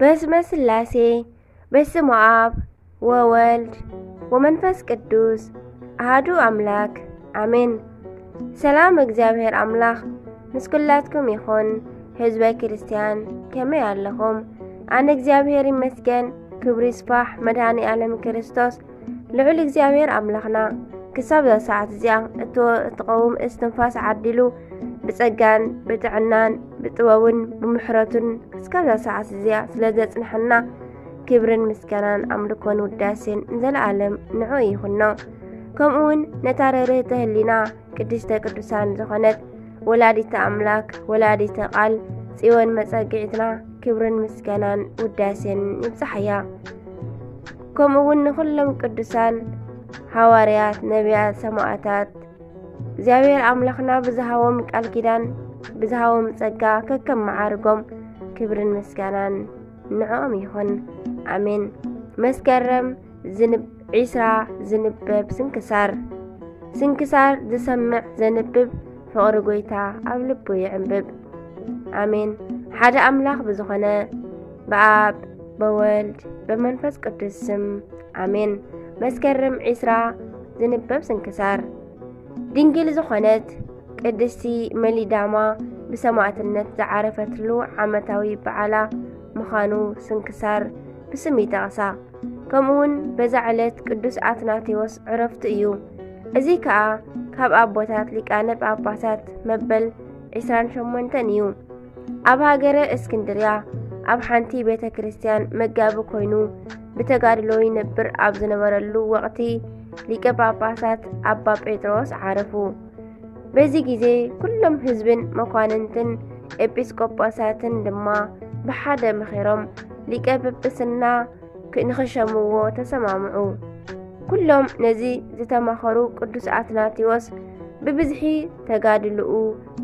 በስመ ስላሴ፣ በስመ አብ ወወልድ ወመንፈስ ቅዱስ አሃዱ አምላክ አሜን። ሰላም እግዚኣብሔር አምላኽ ምስ ኩላትኩም ይኹን። ህዝበ ክርስቲያን ከመይ ኣለኹም? ኣነ እግዚኣብሔር ይመስገን፣ ክብሪ ይስፋሕ መድኃኔ ዓለም ክርስቶስ። ልዑል እግዚኣብሔር ኣምላኽና ክሳብ እዛ ሰዓት እዚኣ እትወ-፣ እትቐውም እስትንፋስ ዓዲሉ ብጸጋን ብጥዕናን ብጥበቡን ብምሕረቱን ክሳብ እዛ ሰዓት እዚኣ ስለ ዘጽንሐና ክብርን ምስጋናን ኣምልኮን ውዳሴን ንዘለኣለም ንዑ ይኹኖ። ከምኡ እውን ነታ ርህርህተ ህሊና ቅድስተ ቅዱሳን ዝኾነት ወላዲተ ኣምላክ ወላዲተ ቃል ጽዮን መጸግዒትና ክብርን ምስጋናን ውዳሴን ይብጻሓያ። ከምኡ እውን ንኹሎም ቅዱሳን ሃዋርያት፣ ነቢያት፣ ሰማዕታት እግዚኣብሔር ኣምላኽና ብዝሃቦም ቃል ኪዳን ብዝሃቦም ጸጋ ከከም መዓርጎም ክብርን ምስጋናን ንዕኦም ይኹን። ኣሜን። መስከረም ዝንብ-፣ ዒስራ ዝንበብ ስንክሳር። ስንክሳር ዝሰምዕ ዘንብብ ፍቕሪ ጎይታ ኣብ ልቡ ይዕንብብ። ኣሜን። ሓደ ኣምላኽ ብዝኾነ ብኣብ በወልድ በመንፈስ ቅዱስ ስም ኣሜን። መስከረም ዒስራ ዝንበብ ስንክሳር። ድንግል ዝኾነት ቅድስቲ መሊዳማ ብሰማዕትነት ዝዓረፈትሉ ዓመታዊ በዓላ ምዃኑ ስንክሳር ብስም ይጠቕሳ። ከምኡውን በዛ ዕለት ቅዱስ ኣትናቴዎስ ዕረፍቱ እዩ። እዚ ከኣ ካብ ኣቦታት ሊቃነ ጳጳሳት መበል ዒስራን ሸሞንተን እዩ። ኣብ ሃገረ እስክንድርያ ኣብ ሓንቲ ቤተ ክርስቲያን መጋቢ ኮይኑ ብተጋድሎ ይነብር ኣብ ዝነበረሉ ወቕቲ ሊቀ ጳጳሳት ኣባ ጴጥሮስ ዓረፉ። በዚ ግዜ ኩሎም ህዝብን መኳንንትን ኤጲስቆጶሳትን ድማ ብሓደ ምኺሮም ሊቀ ጵጵስና ክ-፣ ንኽሸምዎ ተሰማምዑ። ኩሎም ነዚ ዝተማኸሩ ቅዱስ ኣትናቴዎስ ብብዝሒ ተጋድልኡ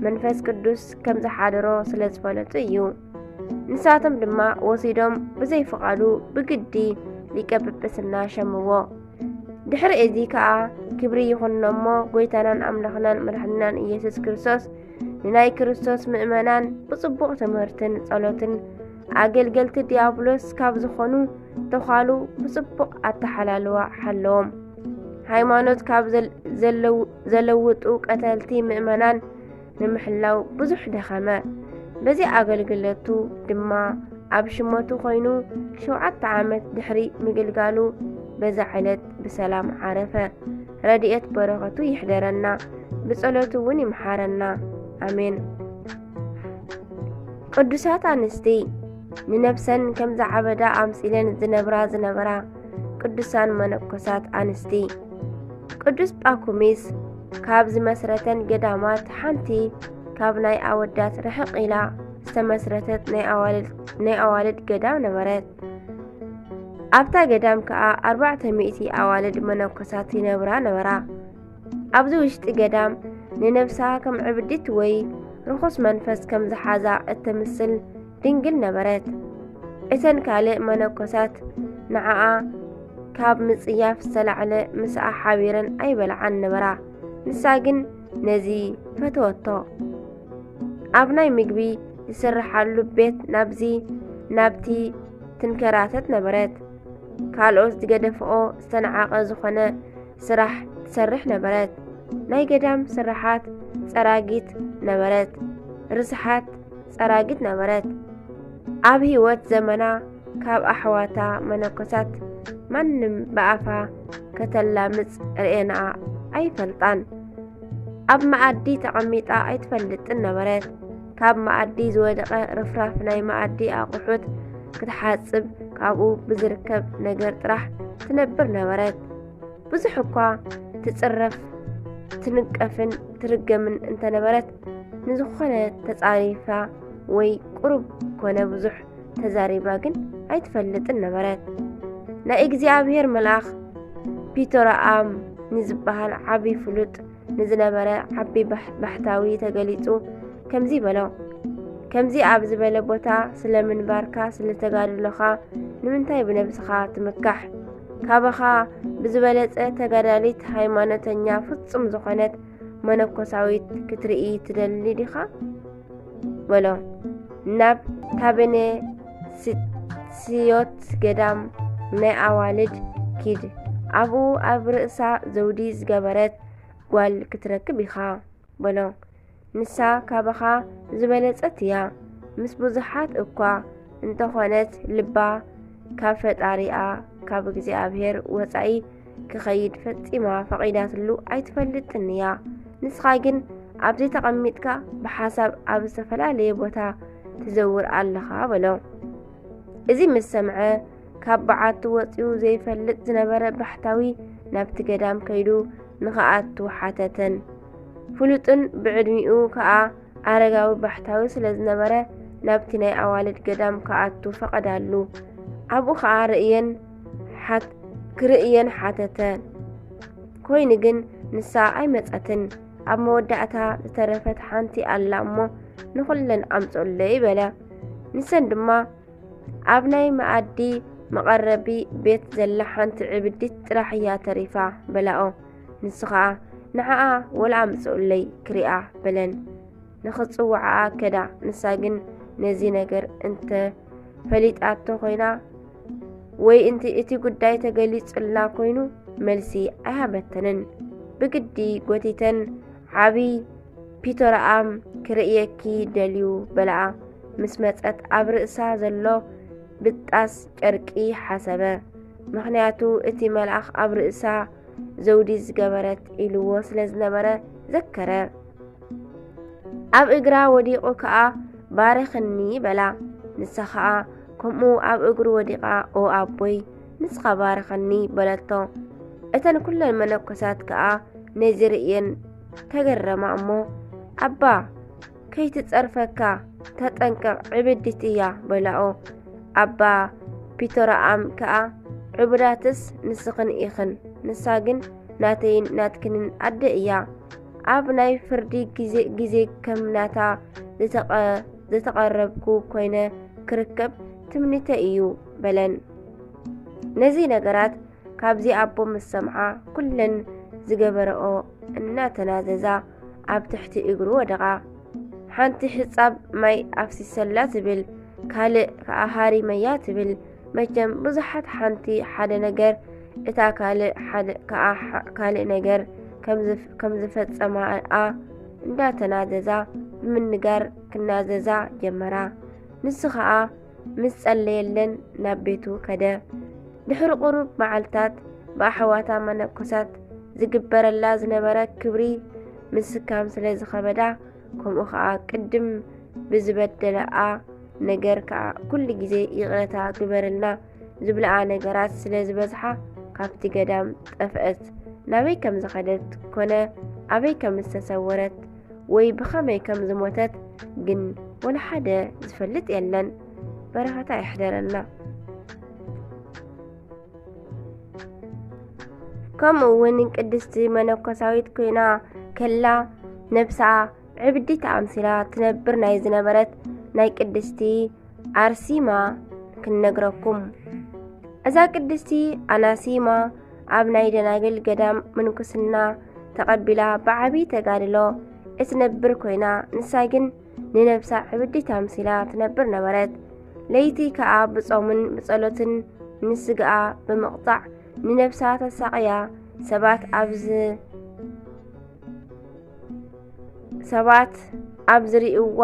መንፈስ ቅዱስ ከም ዝሓደሮ ስለ ዝፈለጡ እዩ። ንሳቶም ድማ ወሲዶም ብዘይ ፍቓዱ ብግዲ ሊቀ ጵጵስና ሸምዎ። ድሕሪ እዚ ከኣ ክብሪ ይኹኖ እሞ ጎይታናን ኣምላኽናን መድሓኒናን ኢየሱስ ክርስቶስ ንናይ ክርስቶስ ምእመናን ብጽቡቕ ትምህርትን ጸሎትን ኣገልገልቲ ዲያብሎስ ካብ ዝኾኑ ተዃሉ ብጽቡቕ ኣተሓላልዋ ሓለዎም። ሃይማኖት ካብ ዘል-፣ ዘለዉ-፣ ዘለውጡ ቀተልቲ ምእመናን ንምሕላው ብዙሕ ደኸመ። በዚ ኣገልግሎቱ ድማ ኣብ ሽመቱ ኮይኑ ሸውዓተ ዓመት ድሕሪ ምግልጋሉ በዛ ዕለት ብሰላም ዓረፈ። ረድኤት በረኸቱ ይሕደረና፣ ብጸሎቱ እውን ይምሓረና። ኣሜን። ቅዱሳት ኣንስቲ ንነብሰን ከም ዝዓበዳ ኣምሲለን ዝነብራ ዝነበራ ቅዱሳን መነኮሳት ኣንስቲ። ቅዱስ ጳኩሚስ ካብ ዝመስረተን ገዳማት ሓንቲ ካብ ናይ ኣወዳት ርሕቕ ኢላ ዝተመስረተት ናይ ኣዋልድ፣ ናይ ኣዋልድ ገዳም ነበረት። ኣብታ ገዳም ከኣ ኣርባዕተ ሚእቲ ኣዋልድ መነኮሳት ይነብራ ነበራ። ኣብዚ ውሽጢ ገዳም ንነብሳ ከም ዕብዲት ወይ ርኹስ መንፈስ ከም ዝሓዛ እተምስል ድንግል ነበረት። እተን ካልእ መነኮሳት ንዓኣ ካብ ምጽያፍ ዝተላዕለ ምስኣ ሓቢረን ኣይበልዓን ነበራ። ንሳ ግን ነዚ ፈተወቶ። ኣብ ናይ ምግቢ ዝስርሓሉ ቤት ናብዚ ናብቲ ትንከራተት ነበረት። ካልኦት ዝገደፍኦ ዝተነዓቐ ዝኾነ ስራሕ ትሰርሕ ነበረት። ናይ ገዳም ስራሓት ጸራጊት ነበረት። ርስሓት ጸራጊት ነበረት። ኣብ ህይወት ዘመና ካብ ኣሕዋታ መነኮሳት ማንም ብኣፋ ከተላምጽ ርእየንኣ ኣይፈልጣን። ኣብ መኣዲ ተቐሚጣ ኣይትፈልጥን ነበረት። ካብ መኣዲ ዝወደቐ ርፍራፍ ናይ መኣዲ ኣቑሑት ክትሓጽብ፣ ካብኡ ብዝርከብ ነገር ጥራሕ ትነብር ነበረት። ብዙሕ እኳ ትጽረፍ፣ ትንቀፍን ትርገምን እንተነበረት፣ ንዝኾነ ተጻሪፋ ወይ ቁሩብ ኮነ ብዙሕ ተዛሪባ ግን ኣይትፈልጥን ነበረት። ናይ እግዚኣብሔር መልኣኽ ፒቶራኣም ንዝበሃል ዓቢ ፍሉጥ ንዝነበረ ዓቢ ባሕ-፣ ባሕታዊ ተገሊጹ ከምዚ በሎ፣ "ከምዚ ኣብ ዝበለ ቦታ ስለ ምንባርካ፣ ስለ ተጋድሎኻ ንምንታይ ብነብስኻ ትምካሕ? ካባኻ ብዝበለጸ ተጋዳሊት ሃይማኖተኛ ፍጹም ዝኾነት መነኮሳዊት ክትርኢ ትደሊ ዲኻ?" በሎ። ናብ ታበኔ ሲ-፣ ስዮት ገዳም ናይ ኣዋልድ ኪድ፣ ኣብኡ ኣብ ርእሳ ዘውዲ ዝገበረት ጓል ክትረክብ ኢኻ በሎ። ንሳ ካባኻ ዝበለጸት እያ። ምስ ብዙሓት እኳ እንተኾነት፣ ልባ ካብ ፈጣሪኣ ካብ እግዚኣብሔር ወጻኢ ክኸይድ ፈጺማ ፈቒዳትሉ ኣይትፈልጥን እያ። ንስኻ ግን ኣብዚ ተቐሚጥካ ብሓሳብ ኣብ ዝተፈላለየ ቦታ ትዘውር ኣለኻ በሎ። እዚ ምስ ሰምዐ፣ ካብ በዓቱ ወጺኡ ዘይፈልጥ ዝነበረ ባሕታዊ ናብቲ ገዳም ከይዱ ንኽኣቱ ሓተተን። ፍሉጥን ብዕድሚኡ ከኣ ኣረጋዊ ባሕታዊ ስለ ዝነበረ፣ ናብቲ ናይ ኣዋልድ ገዳም ክኣቱ ፈቐዳሉ። ኣብኡ ኸኣ ርእየን ሓት-፣ ክርእየን ሓተተ። ኮይኑ ግን ንሳ ኣይመጸትን። ኣብ መወዳእታ ዝተረፈት ሓንቲ ኣላ እሞ ንኹለን ኣምጽኡለይ በለ። ንሰን ድማ ኣብ ናይ መኣዲ መቐረቢ ቤት ዘላ ሓንቲ ዕብዲት ጥራሕ እያ ተሪፋ በላኦ። ንሱ ኸኣ ንዓኣ ወላ ኣምጽኡለይ ክሪኣ በለን። ንኽጽውዓኣ ከዳ። ንሳ ግን ነዚ ነገር እንተ ፈሊጣቶ ኮይና ወይ እንቲ እቲ ጉዳይ ተገሊጹላ ኮይኑ መልሲ ኣይሃበተንን። ብግዲ ጎቲተን ዓቢ ፒቶራኣም ክርእየኪ ደልዩ በላኣ። ምስ መጸት ኣብ ርእሳ ዘሎ ብጣስ ጨርቂ ሓሰበ። ምኽንያቱ እቲ መልኣኽ ኣብ ርእሳ ዘውዲ ዝገበረት ኢልዎ ስለ ዝነበረ ዘከረ። ኣብ እግራ ወዲቑ ከኣ ባርኽኒ በላ። ንሳ ኸኣ ከምኡ ኣብ እግሩ ወዲቓ ኦ ኣቦይ ንስኻ ባርኸኒ በለቶ። እተን ኩለን መነኮሳት ከኣ ነዚ ርእየን ተገረማ እሞ ኣባ ከይትጸርፈካ ተጠንቀቕ ዕብዲት እያ በላኦ። ኣባ ፒቶራኣም ከኣ ዕቡዳትስ ንስኽን ኢኽን፣ ንሳ ግን ናተይን ናትክንን ኣደ እያ። ኣብ ናይ ፍርዲ ግዜ፣ ግዜ ከም ናታ ዝተቐ-፣ ዝተቐረብኩ ኮይነ ክርከብ ትምኒተ እዩ በለን። ነዚ ነገራት ካብዚ ኣቦ ምስ ሰምዓ ኩለን ዝገበረኦ እናተናዘዛ ኣብ ትሕቲ እግሩ ወደቓ። ሓንቲ ሕጻብ ማይ ኣፍሲሰላ ትብል፣ ካልእ ከኣ ሃሪመያ ትብል። መቸም ብዙሓት ሓንቲ ሓደ ነገር እታ ካልእ ሓደ ከኣ ሐ-፣ ካልእ ነገር ከም ዝፍ-፣ ከም ዝፈጸማኣ እንዳተናዘዛ ብምንጋር ክናዘዛ ጀመራ። ንሱ ኸኣ ምስ ጸለየለን ናብ ቤቱ ከደ። ድሕሪ ቁሩብ መዓልታት ብኣሕዋታ መነኮሳት ዝግበረላ ዝነበረ ክብሪ ምስካም ስለ ዝኸበዳ፣ ከምኡ ኸኣ ቅድም ብዝበደለኣ ነገር ከኣ ኩሉ ግዜ ይቕረታ ግበርልና ዝብልኣ ነገራት ስለ ዝበዝሓ ካብቲ ገዳም ጠፍአት። ናበይ ከም ዝኸደት ኮነ ኣበይ ከም ዝተሰወረት ወይ ብኸመይ ከም ዝሞተት ግን ወላ ሓደ ዝፈልጥ የለን። በረኸታ ይሕደረና። ከምኡ እውን ቅድስቲ መነኮሳዊት ኮይና ከላ ነብሳ ዕብዲት ኣምሲላ ትነብር ናይ ዝነበረት ናይ ቅድስቲ ኣርሲማ ክንነግረኩም። እዛ ቅድስቲ ኣናሲማ ኣብ ናይ ደናግል ገዳም ምንኩስና ተቐቢላ ብዓቢ ተጋድሎ እትነብር ኮይና፣ ንሳ ግን ንነብሳ ዕብዲት ኣምሲላ ትነብር ነበረት። ለይቲ ከኣ ብጾምን ብጸሎትን ንስጋኣ ብምቕጻዕ ንነብሳ ተሳቕያ። ሰባት ኣብ ዝ-፣ ሰባት ኣብ ዝርእይዋ፣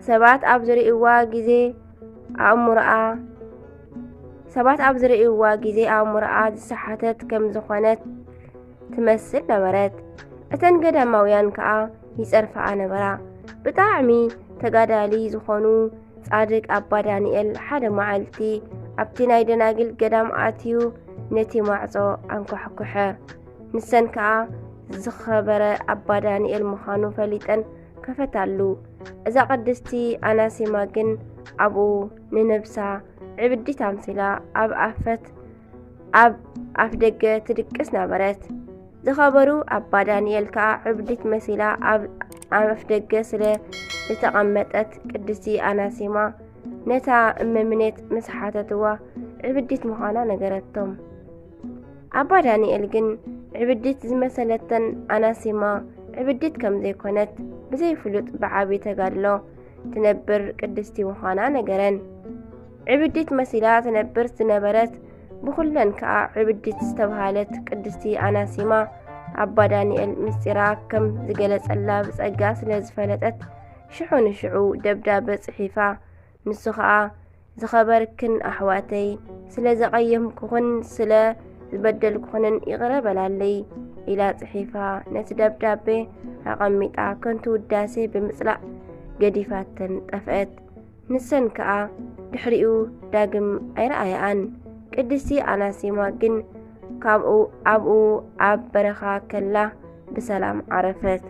ሰባት ኣብ ዝርእይዋ ግዜ ኣእምሮኣ፣ ሰባት ኣብ ዝርእይዋ ግዜ ኣእምሮኣ ዝሰሓተት ከም ዝኾነት ትመስል ነበረት። እተን ገዳማውያን ከኣ ይጸርፋኣ ነበራ። ብጣዕሚ ተጋዳሊ ዝኾኑ ጻድቅ ኣባ ዳንኤል ሓደ መዓልቲ ኣብቲ ናይ ደናግል ገዳም ኣትዩ ነቲ ማዕጾ ኣንኳሕኩሐ። ንሰን ከኣ ዝኸበረ ኣባ ዳንኤል ምዃኑ ፈሊጠን ከፈታሉ። እዛ ቅድስቲ ኣናሲማ ግን ኣብኡ ንነብሳ ዕብዲት ኣምሲላ ኣብ ኣፈት ኣብ ኣፍደገ ትድቅስ ነበረት። ዝኸበሩ ኣባ ዳንኤል ከኣ ዕብዲት መሲላ ኣብ ኣፍደገ ስለ ዝተቐመጠት ቅድስቲ ኣናሲማ ነታ እመምኔት ምስ ሓተትዋ ዕብዲት ምዃና ነገረቶም። ኣባ ዳንኤል ግን ዕብዲት ዝመሰለተን ኣናሲማ ዕብዲት ከም ዘይኮነት ብዘይፍሉጥ ብዓቢ ተጋድሎ ትነብር ቅድስቲ ምዃና ነገረን። ዕብዲት መሲላ ትነብር ዝነበረት፣ ብኹለን ከኣ ዕብዲት ዝተብሃለት ቅድስቲ ኣናሲማ፣ ኣባ ዳንኤል ምስጢራ ከም ዝገለጸላ ብጸጋ ስለ ዝፈለጠት፣ ሽዑ ንሽዑ ደብዳበ ጽሒፋ፣ ንሱ ኸኣ፣ "ዝኸበርክን ኣሕዋተይ፣ ስለ ዘቐየምኩኽን ስለ ዝበደልኩኽንን ይቕረ በላለይ" ኢላ ጽሒፋ፣ ነቲ ደብዳቤ ኣቐሚጣ፣ ከንቱ ውዳሴ ብምጽላእ ገዲፋተን ጠፍአት። ንሰን ከኣ ድሕሪኡ ዳግም ኣይረኣያኣን። ቅድስቲ ኣናሲማ ግን ካብኡ፣ ኣብኡ ኣብ በረኻ ከላ ብሰላም ዓረፈት።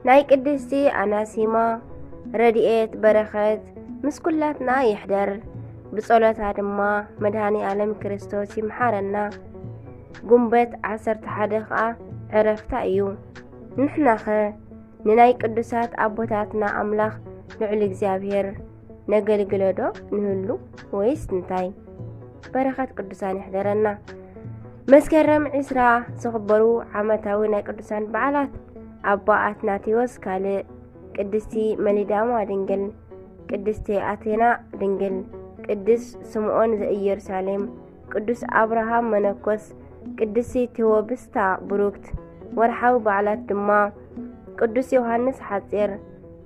ናይ ቅድስቲ ኣናሲማ ረድኤት በረኸት ምስ ኩላትና ይሕደር። ብጸሎታ ድማ መድኃኔ ዓለም ክርስቶስ ይምሓረና። ጉንበት ዓሰርተ ሓደ ኸኣ ዕረፍታ እዩ። ንሕናኸ ንናይ ቅዱሳት ኣቦታትና ኣምላኽ ልዑል እግዚኣብሔር ነገልግሎ ዶ ንህሉ ወይስ እንታይ? በረኸት ቅዱሳን ይሕደረና። መስከረም ዕስራ ዝኽበሩ ዓመታዊ ናይ ቅዱሳን በዓላት፣ ኣባ ኣትናቴዎስ ካልእ፣ ቅድስቲ መሊዳማ ድንግል፣ ቅድስቲ ኣቴና ድንግል፣ ቅዱስ ስምዖን ዘኢየሩሳሌም፣ ቅዱስ ኣብርሃም መነኮስ፣ ቅድስቲ ቴዎብስታ ብሩክት። ወርሓዊ በዓላት ድማ ቅዱስ ዮሃንስ ሓጺር፣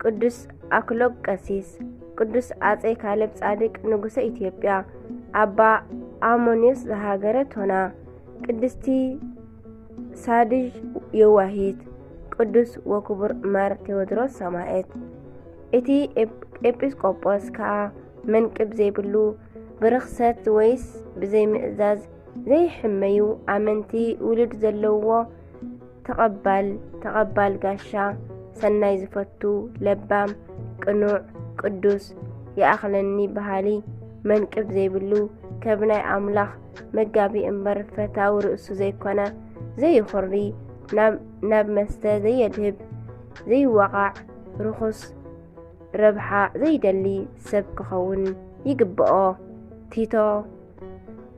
ቅዱስ ኣክሎግ ቀሲስ፣ ቅዱስ ኣጼ ካሌብ ጻድቅ ንጉሰ ኢትዮጵያ፣ ኣባ ኣሞንዮስ ዘሃገረ ቶና፣ ቅድስቲ ሳድዥ የዋሂት፣ ቅዱስ ወክቡር ማር ቴዎድሮስ ሰማዕት። እቲ ኤፕ-፣ ኤጲስቆጶስ ከኣ መንቅብ ዘይብሉ፣ ብርኽሰት ወይስ ብዘይምእዛዝ ዘይሕመዩ ኣመንቲ ውሉድ ዘለውዎ፣ ተቐባል፣ ተቐባል ጋሻ፣ ሰናይ ዝፈቱ፣ ለባም፣ ቅኑዕ፣ ቅዱስ፣ ይኣኽለኒ በሃሊ፣ መንቅብ ዘይብሉ፣ ከብ ናይ ኣምላኽ መጋቢ እምበር ፈታዊ ርእሱ ዘይኮነ፣ ዘይኹሪ፣ ናብ፣ ናብ መስተ ዘየድህብ፣ ዘይዋቓዕ፣ ርኹስ ረብሓ ዘይደሊ ሰብ ክኸውን ይግብኦ። ቲቶ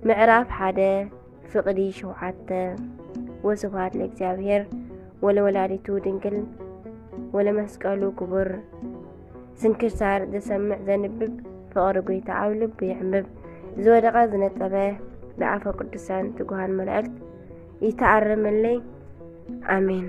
ምዕራፍ ሓደ ፍቕዲ ሸውዓተ። ወስብሐት ለእግዚኣብሔር ወለወላዲቱ ድንግል ወለመስቀሉ ክቡር። ስንክሳር ዝሰምዕ ዘንብብ ፍቕሪ ጐይታ ኣብ ልቡ ይዕምብብ። ዝወደቐ ዝነጸበ ብኣፈ ቅዱሳን ትጉሃን መላእክት ይተኣረመለይ። ኣሜን።